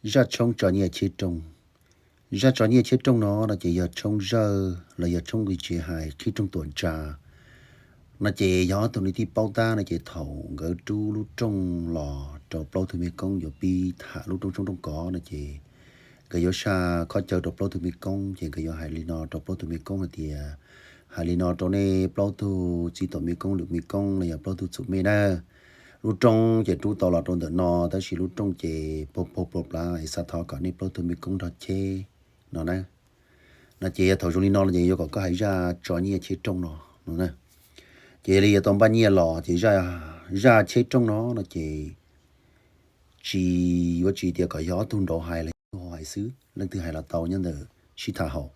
Zaj tshoob tso nyiaj cheb rooj. Zaj tso nyiaj cheb rooj no no ces yog tshoob zawj los yog tshoob nqi tsev hais qhib rooj tuam tsa no ces yog ob tug niam tij paub tab no ces thaum nkawd rub lub rooj los rau plaub tug me koob yuav pib tham lub rooj tshoob rooj kos no ces nkawd yuav saj khob caw rau plaub tug me koob ces nkawd yuav hais li no rau plaub tug me koob hais tias, hais li no rau nej plaub tug txiv tom me koob lwm me koob los yog plaub tug txhum me na, lub rooj ces rub tau los rau ntawm no tab sis lub rooj ces pag pag pla pla es xav thov kom nej plaub tug me koob nrog cheb no na. No ces yog thaum zoo li no no ces yuav kom koj hais zaj tso nyiaj cheb rooj no no na. Ces li yuav tau npaj nyiaj los ces zaj cheb rooj no no ces tsis yuav tsis tias kom yog ob tug nraud hais los yog hais xwb, leej twg hais los tau nyob ntawm sib tham haum.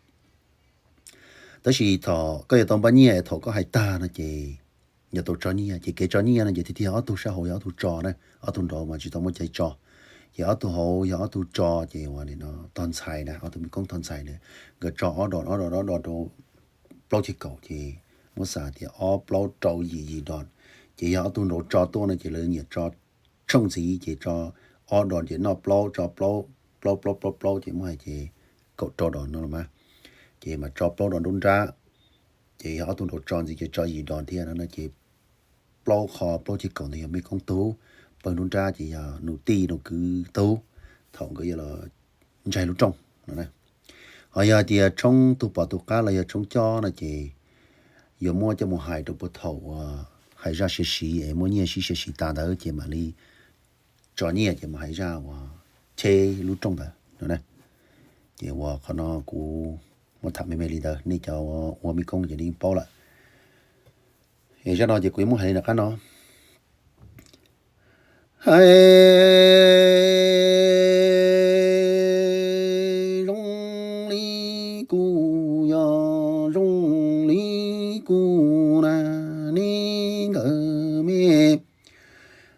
Tab sis thaum koj yuav tau npaj nyiaj thaum koj hais tag no ces yuav tau tso nyiaj ces kev tso nyiaj no ces tiag tiag ob tug sab hauv yog ob tug tso na, ob tug nraud mas tsis tau muaj cai tso. Ces ob tug hauv yog ob tug tso ces ua li no tog ntxhais na, ob tug me koob tog ntxhais na, nkawd tso ob dos ob dos ob dos rau plaub ceg kaum ces muab xav tias ob plaub rau yim yim dos, ces yog ob tug nraud tso tuaj no ces lawv nyiam tso tshooj ntxiv ces tso ob dos ces noj plaub tso plaub, plaub plaub plaub plaub ces muab hais ces kaum rau dos no los mas, ces mas tso plaub dos nruab nrab, ces yog ob tug nraud tso ntxiv ces tso yim dos thiab no no ces plaub qho plaub ceg kaum ntawd yog me koob tug, pawg nruab nrab ces yog nus tij nus kwv tug, thaum nkawd yuav los ntsaig lub rooj no. Ho yog hais tias tshoob tug pom tug qab los yog tshoob cob no ces yuav muab coj mus hais rau puag thaum uas hais zaj siav siv es muab nyiaj sib siav siv tas ntawd ces mam li tso nyiaj ces mus hais zaj uas cheb lub rooj ntawd no. Ces uas qhov no kuv muab tham me me li ntawd, nej cov ua me koob ces nej yeej paub lawm. Es zaj no ces kuv yuav muab hais li nram qab no. Hais zoo li kuv, yog zoo li kuv na, nej nkawd me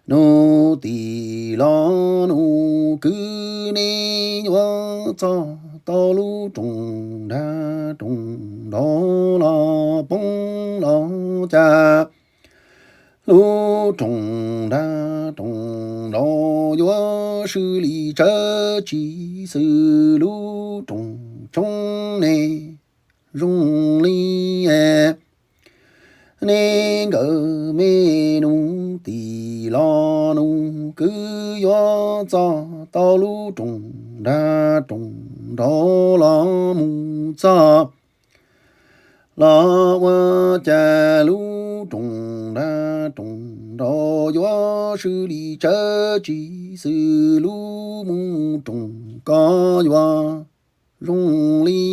nus tij los nus kwv, nej yuav txog tau lub rooj nrab rooj nraud los poob los cas, lub rooj nrab rooj nraud yuav swb li tsawv tsis xwm lub rooj tshoob ne. Zoo li nej nkawd me nus tij los nus kwv yuav txog tau lub rooj nrab rooj nraud los mus txog los ua cas lub rooj nrab rooj nraud yuav swb li tsawv tsis xwm lub mus rooj kos yuav zoo li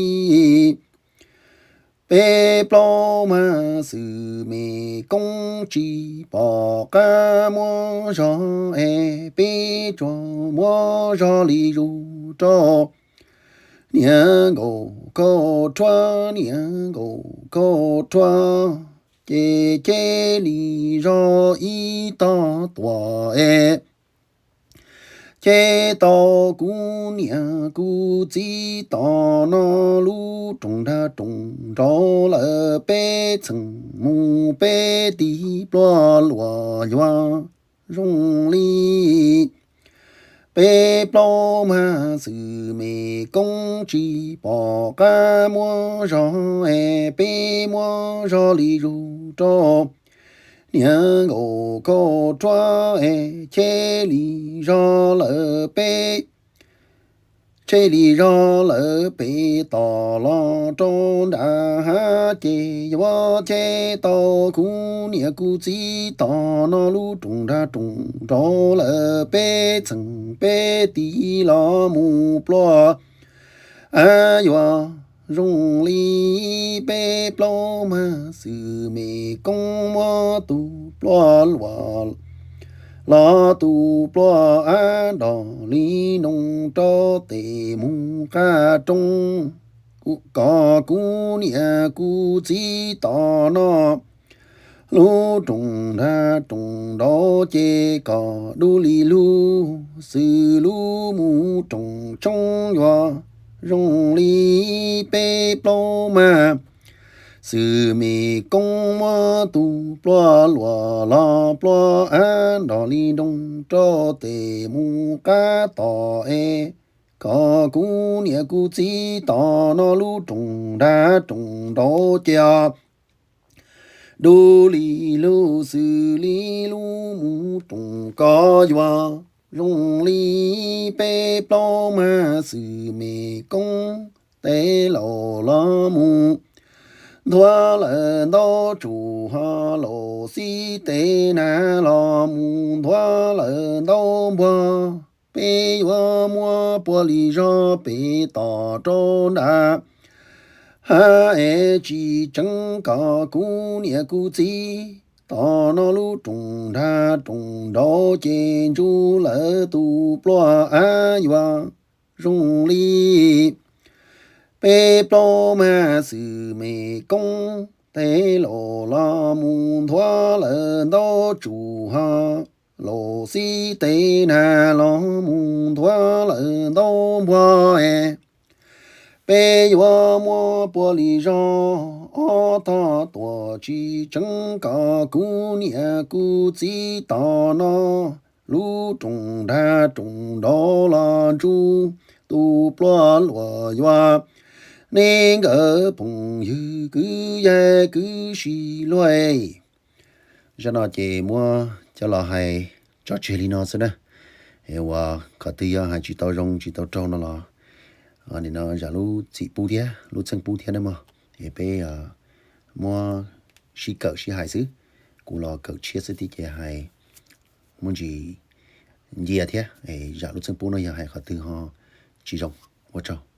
peb plaub mas xwm me koob tsis pom qab muab zog es peb tsuas muab zog li zus rau niam nkaum kaum rhuav, niam nkaum kaum rhuav, ces cheb li zog ib tog tuam es cheb tau kuv niam kuv txiv tom no lub rooj nrab rooj nraud lawm peb txheem mus peb tiv pluag luam yuav zoo li peb plaub mas xwm me koob tsis pom qab muab zog es peb muab zog li zus rau niam nkaum kaum rhuav es cheb li zog lawm peb, cheb li zog lawm peb tom los rau nram hav ces yuav cheb tau kuv niam kuv txiv tom no lub rooj nrab rooj nraud lawm peb txheem peb tiv los mus pluag a yuav zoo li peb plaub mas xwm me koob muab tus pluag luam los tus pluag av nrog li nroo rau tes mus qab roob kom kuv niam kuv txiv tom no lub rooj nrab rooj nraud ces kom dub li lub xwm lub mus rooj tshoob yuav zoo li peb plaub mas xwm me koob muab tus pluag luam los pluag av nrog li nroo rau tes mus qab tom es kom kuv niam kuv txiv tom no lub rooj nrag rooj nraud ces dub li lub xws li lub mus rooj koj yuav zoo li peb plaub mas xwm me koob tes laus los mus nthuav lawm ntau tsuj ho los xib tes nag los mus nthuav lawm ntau npuag. Peb yuav muab puav li zog peb tom rau nram hav es tsis tseev kom kuv niam kuv txiv tom no lub rooj nrag rooj nraud ces ntsub lawm tus pluag av yuav zoo li peb plaub mas xwm me koob tes laus los mus nthuav lawm ntau tsuj ho los xib tes nag los mus nthuav lawm ntau npuag es peb yuav muab puav li zog ob tog tuam tsis tseev kom kuv niam kuv txiv tom no lub rooj nrag rooj nraud los ntsub tus pluag luag yuav nej nkawd phooj ywg kwv yaig kwv tij luag. Zaj no ces muab coj los hais tso tseg li no xwb na. Es uas qhov twg yog hais tsis tau zoo tsis tau raug no los nim no zam lub txim pub thiab lub txeej pub thiab na mog. Es peb muab sib kawm sib hais xwb. Kuv los kawm tshiab xwb thiab ces hais muaj ntsis ncia thiab. Zam lub txeej pub no yog hais qhov twg ho tsis zoo, ua tsaug.